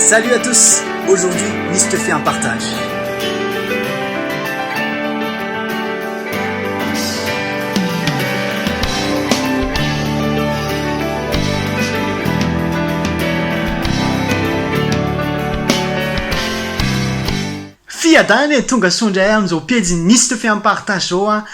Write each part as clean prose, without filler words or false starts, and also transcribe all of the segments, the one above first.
Salut à tous, aujourd'hui Nice te fait un partage. Fiadanana e, tonga soa indray amin'izao pejy Nice te fait un partage zao a,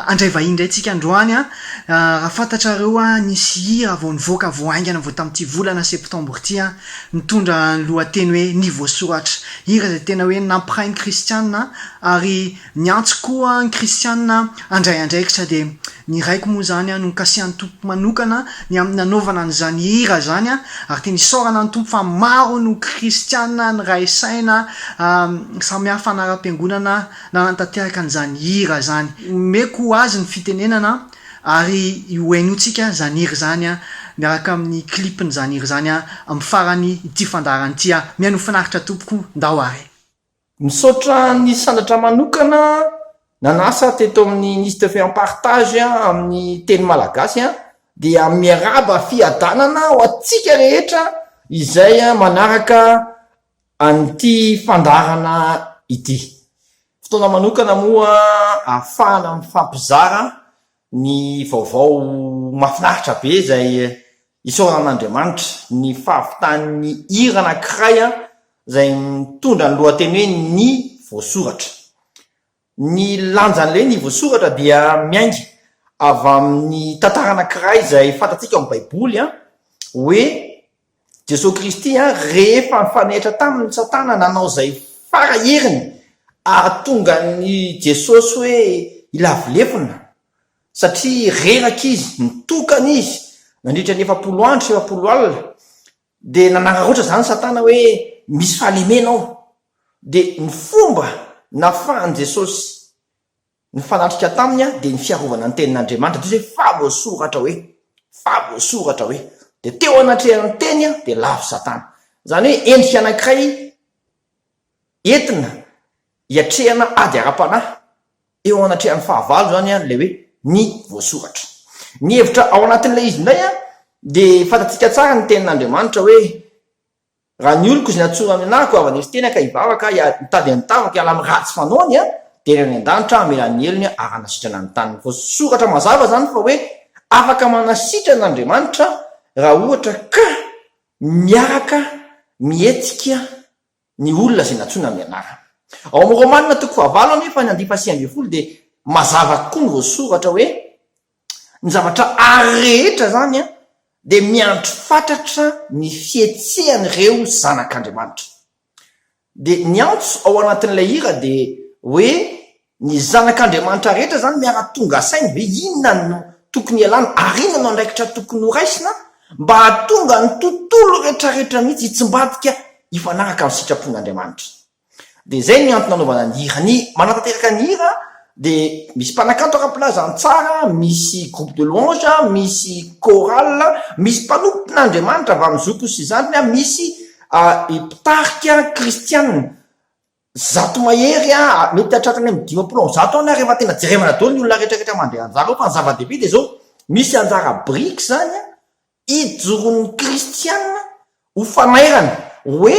handray vahiny indray tsika androany a, raha fantatrareo a, nisy hira vao nivoaka vao haingana vao tamin'ity volana septembre ity a, nitondra ny lohateny hoe Ny voasoratra. Hira izay tena hoe nampiray ny kristiana ary niantso koa ny kristiana handray andraikitra dia ny raiko moa izany no nokasihan'ny Tompo manokana ny amin'ny nanaovana an'izany hira izany ary tena isaorana ny Tompo fa maro no kristiana niray saina samihafa anaram-piangonana nanatanteraka an'izany hira izany. Omeko azy ny fitenenana Ary ho henointsika izany hira izany miaraka amin'ny clip-n'izany hira izany amin'ny farany ity fandaharana ity. Mihaino finaritra tompoko, ndao ary. Misaotra an'i Sandratra manokana nanasa teto amin'ny Nice te fait en partage amin'ny teny malagasy dia miarahaba fiadanana ho antsika rehetra izay manaraka an'ity fandaharana ity. Fotoana manokana moa ahafahana mifampizara ny vaovao mahafinaritra be izay isaorana an'Andriamanitra, ny fahavitan'ny hira anankiray izay mitondra ny lohateny hoe Ny voasoratra. Ny lanjan'ilay hoe ny voasoratra dia miainga avy amin'ny tantara anankiray izay fantatsika ao amin'ny Baiboly hoe Jesoa Kristy rehefa nifanehitra taminy Satana nanao izay fara heriny ahatonga an'i Jesosy hoe hilavo lefona satria reraka izy, nitokana izy nandritra ny 40 andro sy 40 alina dia nanararaotra izany Satana hoe misy fahalemena ao dia ny fomba nafahan'i Jesosy Nifanatrika taminy dia ny fiarovana ny tenin'Andriamanitra, dia izy hoe fa voasoratra hoe, fa voasoratra hoe. Dia teo anatrehan'ny teny dia lavo Satana. Izany hoe endrika anankiray entina hiatrehana ady ara-panahy eo anatrehan'ny fahavalo izany ilay hoe ny voasoratra. Ny hevitra ao anatin'ilay izy indray dia fantatsika tsara ny tenin'Andriamanitra hoe Raha ny oloko izay nantsoina amin'ny anarako havan'izy tena ka hivavaka, hitady ny tavako, hiala amin'ny ratsy fanaony, dia ny any an-danitra hamela ny helony ary hanasitrana ny taniny. Voasoratra mazava izany fa hoe afaka manasitrana Andriamanitra raha ohatra ka miaraka mihetsika ny olona izay nantsoina amin'ny anarany. Ao amin'ny Romana toko fahavalo anefa ny andiany faha-19 dia mazava koa ny voasoratra hoe Ny zavatra ary rehetra izany dia miandry fatratra ny fihetsehan'ireo zanak'Andriamanitra. Dia ny antso ao anatin'ilay hira dia hoe ny zanak'Andriamanitra rehetra izany miara-tonga saina hoe inona no tokony hialana ary inona no andraikitra tokony horaisina mba hahatonga ny tontolo rehetrarehetra mihitsy hitsimbadika hifanaraka amin'ny sitrapon'Andriamanitra. Dia izay ny antony nanaovana ny hira. Ny manatanteraka ny hira dia misy mpanakanto ara-pilazantsara, misy groupe de louange, misy chorale, misy mpanompon'Andriamanitra avy amin'ny zokiny sy zandriny, misy mpitarika kristiana zato mahery, mety hahatratra any amin'ny 50 amby zato any ary rehefa tena jerevana daholo ny olona rehetrarehetra mandray anjara ao fa ny zava-dehibe dia izao, misy anjara biriky izany Ijoroan'ny kristiana ho fanairana hoe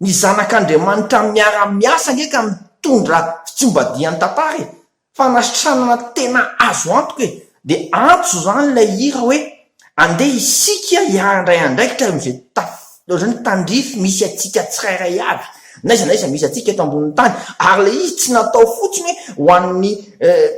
ny zanak'Andriamanitra miara-miasa ange ka mitondra fitsimbadihan'ny tantara e! Fanasitranana tena azo antoka e! Dia antso izany ilay hira hoe andeha isika hiara-handray andraikitra eo amin'izay taf izany tandrify misy antsika tsirairay avy n'aiza n'aiza misy antsika eto ambonin'ny tany ary ilay izy tsy natao fotsiny hoe ho an'ny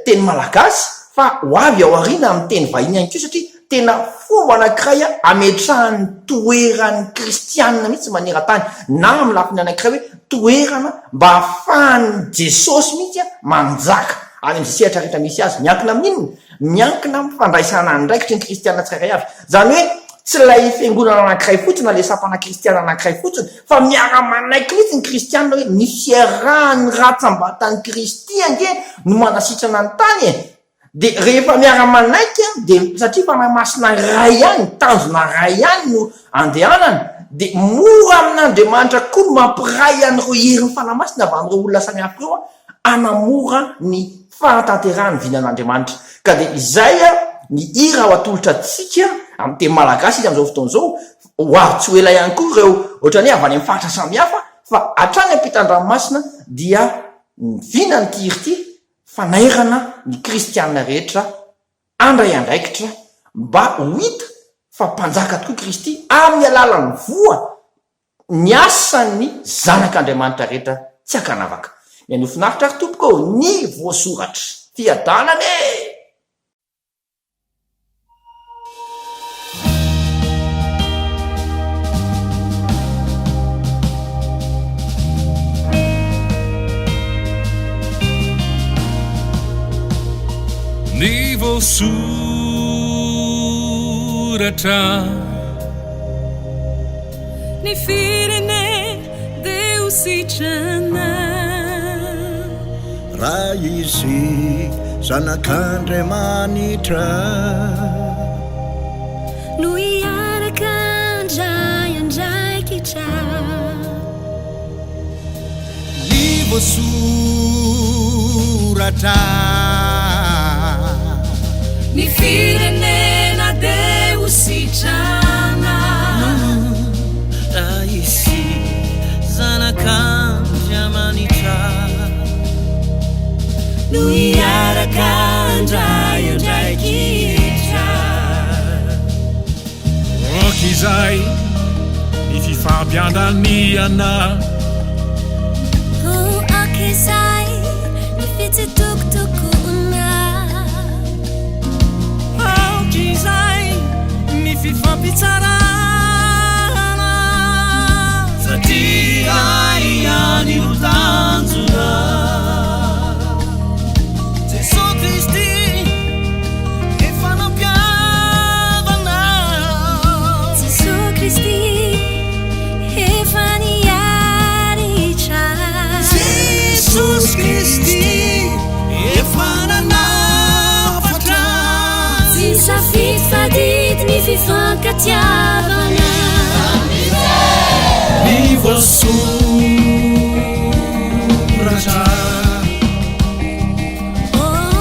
teny malagasy fa ho avy ao aoriana amin'ny teny vahiny ihany koa satria Tena fomba anankiray ametrahan'ny toeran'ny kristianina mihitsy maneran-tany, na amin'ny lafiny anankiray hoe toerana mba ahafahan'i Jesosy mihitsy manjaka any amin'izay sehatra rehetra misy azy. Miankina amin'inona? Miankina amin'ny fandraisana andraikitry ny kristianina tsirairay avy. Izany hoe tsy ilay fiangonana anankiray fotsiny na ilay sampana kristianina anankiray fotsiny fa miara-manaiky mihitsy ny kristianina hoe ny fiarahan'ny ratsambatan'i Kristy ange no manasitrana ny tany e! Dia rehefa miara-manaiky dia satria Fanahy Masina iray ihany, tanjona iray ihany no andehanana, dia mora amin'Andriamanitra koa ny mampiray an'ireo herin'ny Fanahy Masina avy amin'ireo olona samihafa ireo hanamora ny fahatanterahan'ny vinan'Andriamanitra. Ka dia izay ny hira ho atolotra antsika. amin'ny teny malagasy izy amin'izao fotoana izao, ho avy tsy ho ela ihany koa ireo ohatran'ny hoe avy any amin'ny faritra samihafa fa hatrany ampitan-dranomasina dia ny vinan'ity hira ity fanairana ny kristiana rehetra handray andraikitra mba ho hita fa mpanjaka tokoa Kristy amin'ny alalan'ny voa ny asan'ny zanak'Andriamanitra rehetra tsy ankanavaka. Mihainoa finaritra ary tompoko ô ny voasoratra. Fiadanana e! Ny voasoratra. Ny firenena dia ho sitrana. Raha izy zanak'Andriamanitra. No hiaraka handray andraikitra. Ny voasoratra. Ny firenena dia ho sitrana. Raha isika zanak'Andriamanitra. No hiaraka handray andraikitra. Aoka izay ny fifampiandaniana. Oh, aoka izay ny fitsitokotokoana. Aoka izay ny fifampitsarana. Satria iray ihany no tanjona. Jesoa Kristy. Efa nampihavana. Jesoa Kristy efa niaritra. Jesosy Kristy efa nanafatra. Tsy safidy fa didy ny fifankatiavana. Ny voasoratra.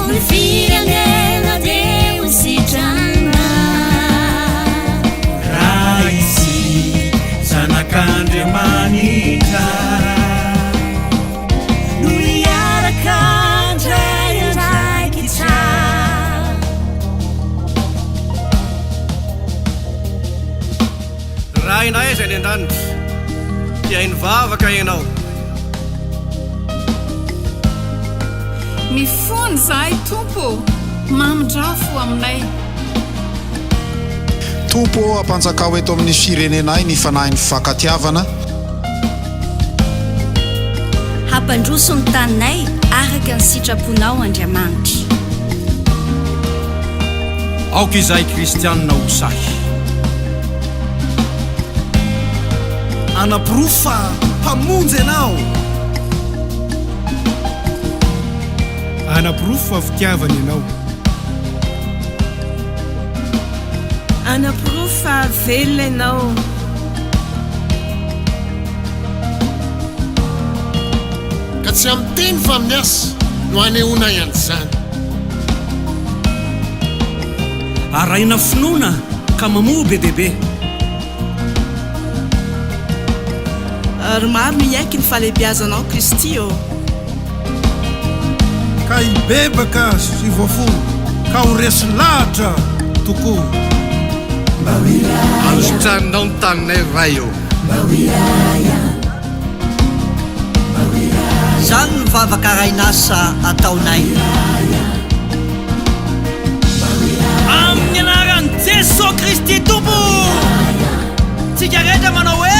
Ny firenena dia ho sitrana. Raha isika zanak'Andriamanitra. No hiaraka handray andraikitra. Rainay izay any an-danitra, mpihaino vavaka Ianao. Mifona izahay Tompo ô, mamindrà fo aminay. Tompo ô, ampanjakao eto amin'ny firenenay ny fanahin'ny fifankatiavana. Hampandroso ny taninay araka ny sitraponao Andriamanitra. Aoka izahay kristianina ho sahy. Hanaporofo fa Mpamonjy Ianao. Hanaporofo fa fitiavana Ianao. Hanaporofo fa velona Ianao. Ka tsy amin'ny teny fa amin'ny asa no hanehoanay an'izany. Arahina finoana ka mamoa be dia be. Ary maro no hiaiky ny fahalehibiazanao Kristy ô. Ka hibebaka sy voafo ka ho resy lahatra tokoa. Anositraninao ny taninay ry Ray ô. Izany no vavaka arahin'asa ataonay. Amin'ny anaran'i Jesoa Kristy Tompo! Tsika rehetra manao hoe.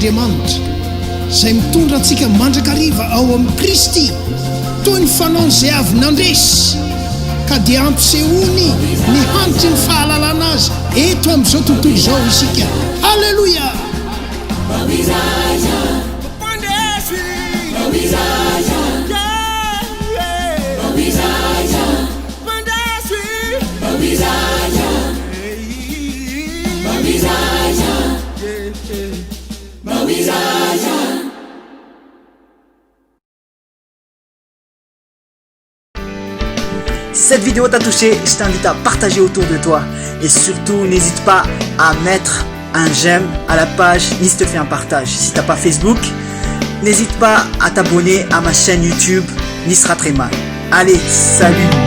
Andriamanitra, izay mitondra antsika mandrakariva ao amin'i Kristy, toy ny fanaon'izay avy nandresy, ka dia ampisehoany ny hanitry ny fahalalana Azy eto amin'izao tontolo izao isika. Haleloia! Cette vidéo t'a touché, je t'invite à partager autour de toi. Et surtout, n'hésite pas à mettre un j'aime à la page Nice te fait un partage. Si t'as pas Facebook, n'hésite pas à t'abonner à ma chaîne YouTube Nice Ratrema. Allez, salut.